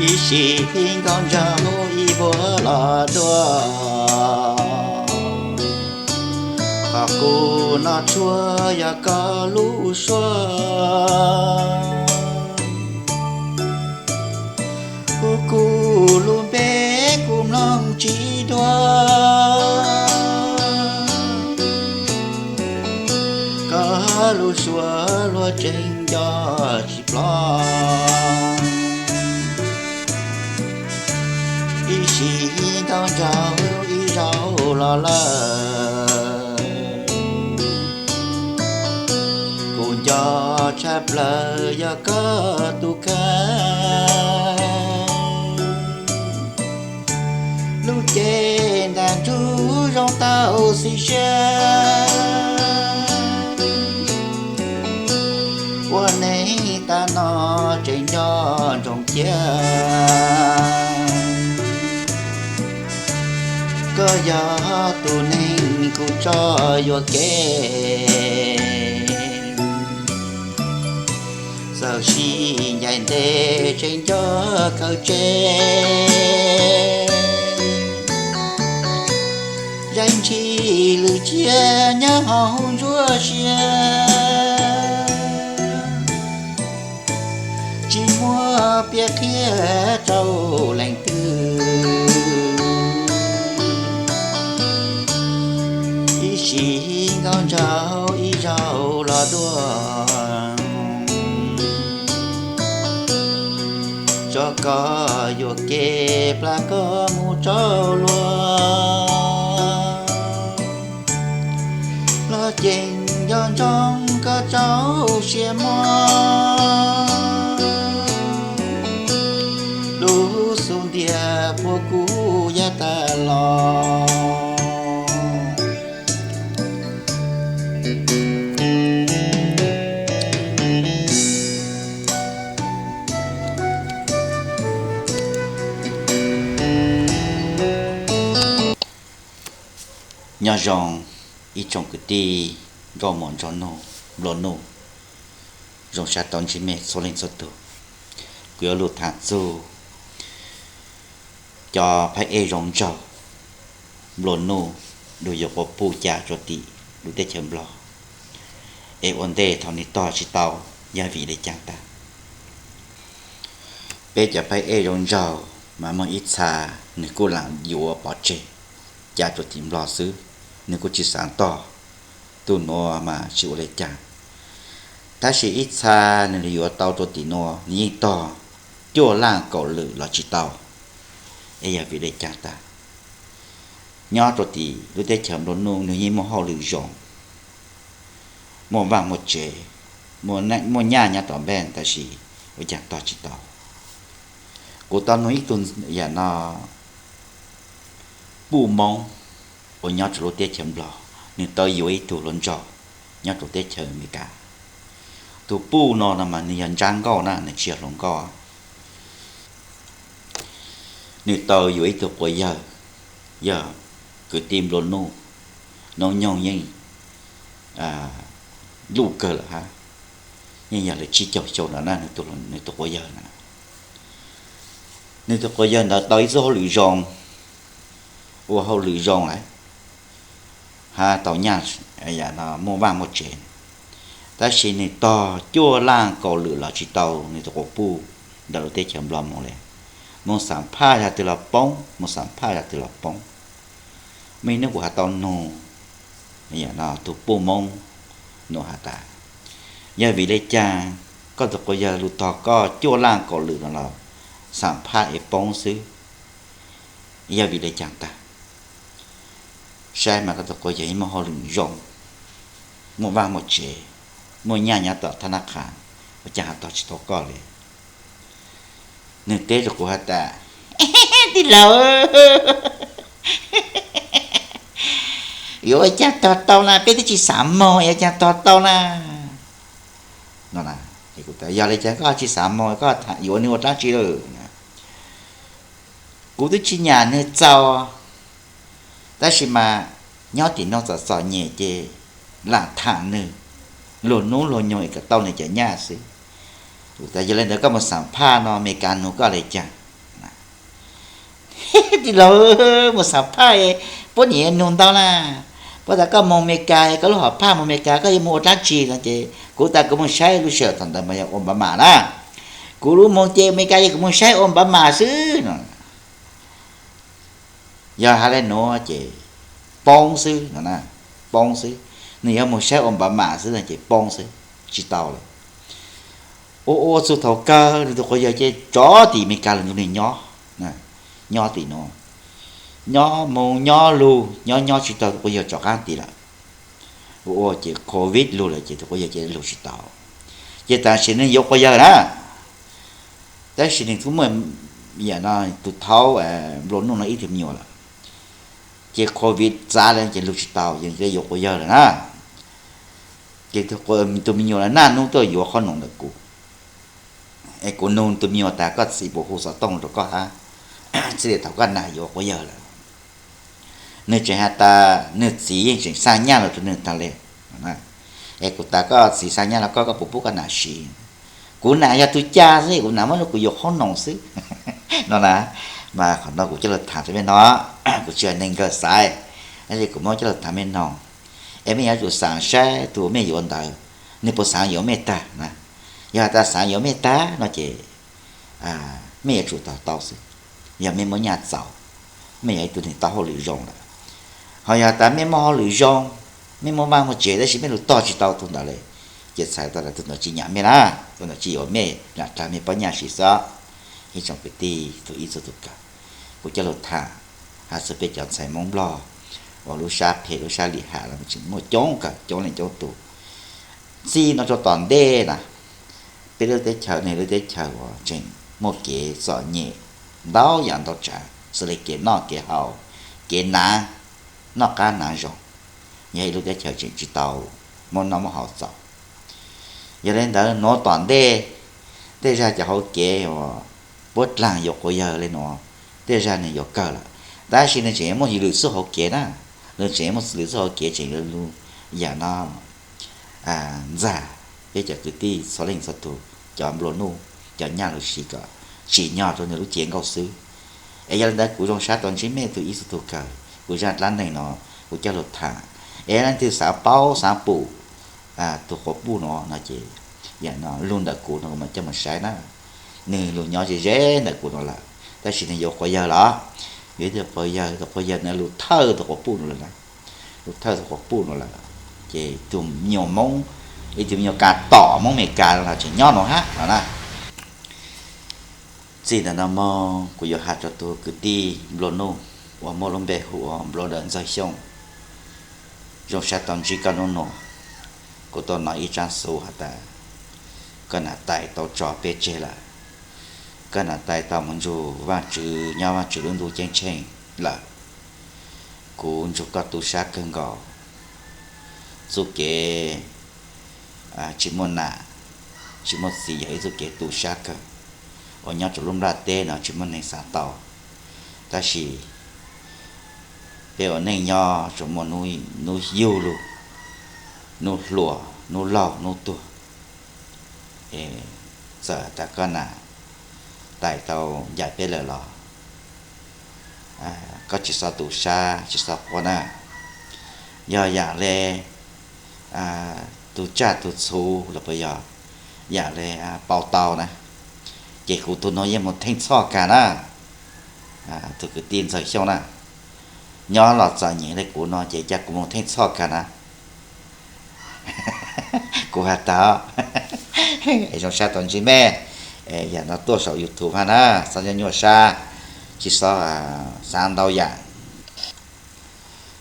Ib sim nkauj nraug ib vuag los dua, qhov kuv noj tshuaj yog koj lub suab. Kuv kuv lub npe kuv mloog tsis dua, koj lub suab luag tseem nco tsis ploj. Ib sim nkauj nraug ib zaug los lawm, kuv nco tshaj plaws yog koj tus kheej. Lub cev ntas ntsug zoo tau xis siab, ua neeg tas no tseem nco ntsoov cia. Koj yog tus neeg kuv tso yuam kev, txawm sim ncaim ntev tseem nco kawg tsev. Zaim ntshis lwm cia nyob hauv ntsuab sia, tsis muaj piaj qhia rau leej twg. Ib sim nkauj nraug ib zaug los dua, tso koj yuam kev plam koj mus rau luag. Los ceem nco ntsoov koj rau siab muag, lub xub ntiag puag kuv yav tag los. Nyob zoo ib tsoom kwv tij nkauj muam nraug nug nplua nuj, zoo sab tau ntsib mej txhua leej txhua tug. Kuv yuav lug tham txug cov phab ej zoo nraug nplua nuj lug yuav quas puj ca rua tim lub teb chaws Nplog, es ua ntej thaum nwg tog tsis tau yog vim le caag tag. Peb cov phab ej zoo nraug mas muaj ib txha nwg kuj lam yuav pov tseg ca rua tim Nplog xwb, nwg kuj tsis xaav tog. Tug nuav mas tsis ua le caag, tab sis ib txha nwg yuav tau rua tim nuav nwg yeej tog cuaj laj kaum lwm los tsis tau, es yog vim le caag tag. Nyob rua tim lub teb chaws nplua nuj nwg yeej muaj hauj lwm zoo, muaj vaaj muaj tsev, muaj nyaj nyob tom npej, tab sis ua caag tog tsis tau. Kuv tau nug ib tug yam no, puj Moob uas nyob rua lub teb chaws Nplog, nwg tau yuav ib tug hluas nraug nyob rua teb chaws Amelikas. Tug puj no no mas nwg yog ntsab nkauj na, nwg tsis yog hluas nkauj. Nwg tau yuav ib tug quas yawg, yog kwv tij nplua nuj, noob nyoog yeej luj kawg lawm hab, yeej yog lawv tsib caug xyoo ntawd na, nwg tug quas yawg na. Nwg tug quas yawg ntawd tau ib txuj hauj lwm zoo, ua hauj lwm zoo lawm, hab tau nyaj, muaj vaaj muaj tsev, tab sis nwg tog cuaj laj kaum lwm los tsis tau nwg tug quas puj ntawm lub teb chaws Nplog moog le. Moog xam phaj yog twg los poob, moog xam phaj yog twg los poob. Muaj ib nub kuv has tau nug tug puj Moob nuav has tas, yog vim le caag koj tug quas yawg lug tog koj cuaj laj kaum lwm no los xam phaj es poob xwb, yog vim le caag tag? Saib mas koj tug quas yawg yeej muaj hauj lwm zoo, muaj vaaj muaj tsev, muaj nyaj nyob tom thab nab qha, ua caag has tog tsis tau koj le? Nwg teb rua kuv has tas, tij laug, yuav ua caag tog tau na, peb twb tsis xav moog yuav caag tog tau na. Yog le caag koj tsis xav moog, koj yuav nwg ua dlaab tsi lawm? Kuv twb tsis nyam nwg txaus, tab sis mas nyob tim nuav txom txom nyem ces lam tham nwg luag nub luag nyoog es kom tau nwg cov nyaj xwb. Yog le ntawd koj mus xam phaj no Amelikas nug koj le caag? Tij laug, mus xam phaj, puab niam nug ntau na, puab tas koj moog Amelikas, koj lub hom phaj moog Amelikas koj yuav moog ua dlaab tsi no ces kuv tas kuv moog saib lub sij hawm thaum ntawd mas yog Obama na, kuv lub moog ces Amelikas ces kuv moog saib Obama xwb no. Yog has le nuav ces poob xwb no, poob xwb. Nwg yuav moog saib Obama xwb no ces poob xwb, tsi tau lawm. Ua ua txug thaum kawg nwg tug quas yawg ces tsov tim Amelikas lug nrug nwg nyob, nyob tim nuav, nyob moog nyob lug nyob nyob tsi tau tug quas yawg rov qaab tid lawm. Ua ua ces covid lug lawm ces tug quas yawg ces lug tsi tau. Ces tam sim nwg yuav quas yawg na, tab sis nwg kuj muaj yam no, tug thaub nplua nuj no ib tug me nyuam lawm. Ces covid txav lawm ces lug tsi tau, yog yuav quas yawg lawm na. Ces tug me nyuam lawm naj nub tuaj yuav qhob noom ntawm kuv. Es kuv nug tug me nyuam tas koj txiv puas hu xov tooj rau koj hab, txij li thaum koj nam yuav quas yawg lawm? Nwg tseem has tas nwg txiv yeej tseem xa nyaj lug rau nwg taag le. Es kuv tas koj txiv xa nyaj lug koj, koj puas pub koj nam siv? Kuv nam yog tug ca xwb, kuv nam muab lug kuv yuav qhob noom xwb no na. Mas qhov no kuv coj lug thaam rau mej noog, kuv tsi has neeg kawg xaiv, tab sis kuv muab coj lug thaam mej noog. Es mej yuav tsum xaav saib tug mej yuav ntawd, nwg puas xaav yuav mej tag na. Yog has tas xaav yuav mej tag no ces mej yuav tsum to taub xwb. Yog mej muab nyaj txaus, mej yog ib tug neeg tau hauj lwm zoo lawm. Ho yog tas mej muaj hauj lwm zoo, mej muaj vaaj muaj tsev tab sis mej lug tog tsi tau tug ntawd le, ces txhais tau tas tug ntawd tsi nyam mej na, tug ntawd tsi yuav mej, lam dlaag mej pob nyaj siv xwb. Ib tsoom kwv tij txhua ib txhua tug kawg, kuv coj lug thaam has txug peb cov ntxhais Moob Nplog uas lub sab phem lub sab lim ham los tseem muaj coob kawg, coob leej coob tug. Txij no rua tom ntej na, peb lub teb chaws ne lub teb chaws uas tseem muaj kev txom nyem ntau yam ntau tsav, xws le kev noj kev haus, kev nav, noj qab nav zoo, yog ib lub teb chaws tseem tsi tau muaj noj muaj haus txaus. Yog le ntawd nuav tom ntej, tej zag cov hauv kev uas puab dlaag yuav quas yawg le nuav, tej zag nwg yuav kawg lawm, tab sis nwg tseem yuav muaj lwm txuj hauv kev na. Nwg tseem yuav muaj lwm txuj hauv kev tseem yuav lug yam no ntxag peb cov kwv tij txhua leej txhua tug, cov nplua nuj, cov nyaj lug siv kom tsim nyog rua nwg lub cev nkauj xwb. Es yog le ntawd kuv zoo sab tau ntsib mej txhua ib txhua tug kawg, kuv zaj dlaab neeg no kuv coj lug thaam. Es leej twg xaav paub xaav pum tug quas puj nuav no ces yam no lug ntawm kuv no kuv mam coj mus saib na. Nwg lug nyob ze ze ntawm kuv nuav lawm, tab sis nwg yuav quas yawg los, yuav tug quas yawg, tug quas yawg nwg lug thawj tug quas puj nuav lawm na. Lug thawj tug quas puj nuav lawm, ces tug me nyuam Moob, ib tug me nyuam ka tom Moob Amelikas los tseem nyob nuav hab no na. Txij ntawm no moog kuv yuav has rua tug kwv tij nplua nuj uas muaj lub npe hu ua Nplua Dawm Ntxawg Xyooj, zoo sab tau ntsib koj nub nuav. Kuv tau nov ib tsaab xuv has tas koj nam tais tau tso peb tseg lawm, koj nam tais tau moog nrug Vaajtswv nyob Vaajtswv lub ntuj ceeb tsheej lawm. Kuv nrug koj tu sab kawg nkaus, txuj kev tsi muaj nam tsi muaj txiv yog ib txuj kev tu sab kawg uas nyob rua lub nplaj teb no tsi muaj neeg xaav tau. Tab sis peb ua neej nyob tsuas muaj nub yug lug, nub hluas, nub laug, nub tuag. Txawm tas koj nam tais tau ncaim peb lawm los koj tsi xob tu sab tsi xob quaj na. Yog yam le tug tsaj tug txhu los puas yog yam le pau tau na, ces kuv tug nuav yeej moog theej txhoj kag na. Tug kwv tij Ntxawg Xyooj na, nyob los txom nyem le kuv no ces ca kuv moog theej txhoj kag na. Kuv has tas, es zoo sab tau ntsib mej, yam no tuaj saum YouTube hab na, xob nyuaj nyuaj sab, tsi xob xaav ntau yam.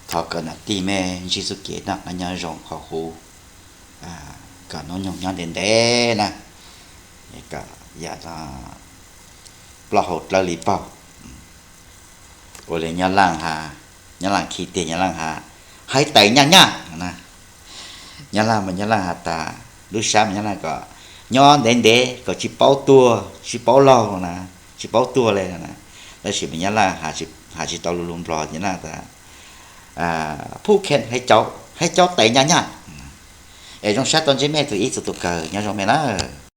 Thov kom nam tij mej ntsib txuj kev noj qab nyob zoo qhov huv, kom nub nyoog nyob ntev ntev na, kom yam no plaub hau dlawb li paug. Ua le Nyab Laaj has, Nyab Laaj khi tiag Nyab Laaj has, haiv tais nyaj nyaj. Nyab Laaj mas Nyab Laaj has tas, lub sab mas Nyab Laaj kom nyob ntev ntev kom tsi paub tuag tsi paub laug na, tsi paub tuag le na. Tab sis mas Nyab Laaj has tsi tau lug lug Nplog, Nyab Laaj tas, phuj khen haiv caub tais nyaj nyaj. Es zoo sab tau ntsib mej txhua ib txhua tug kawg, nyob zoo mej na.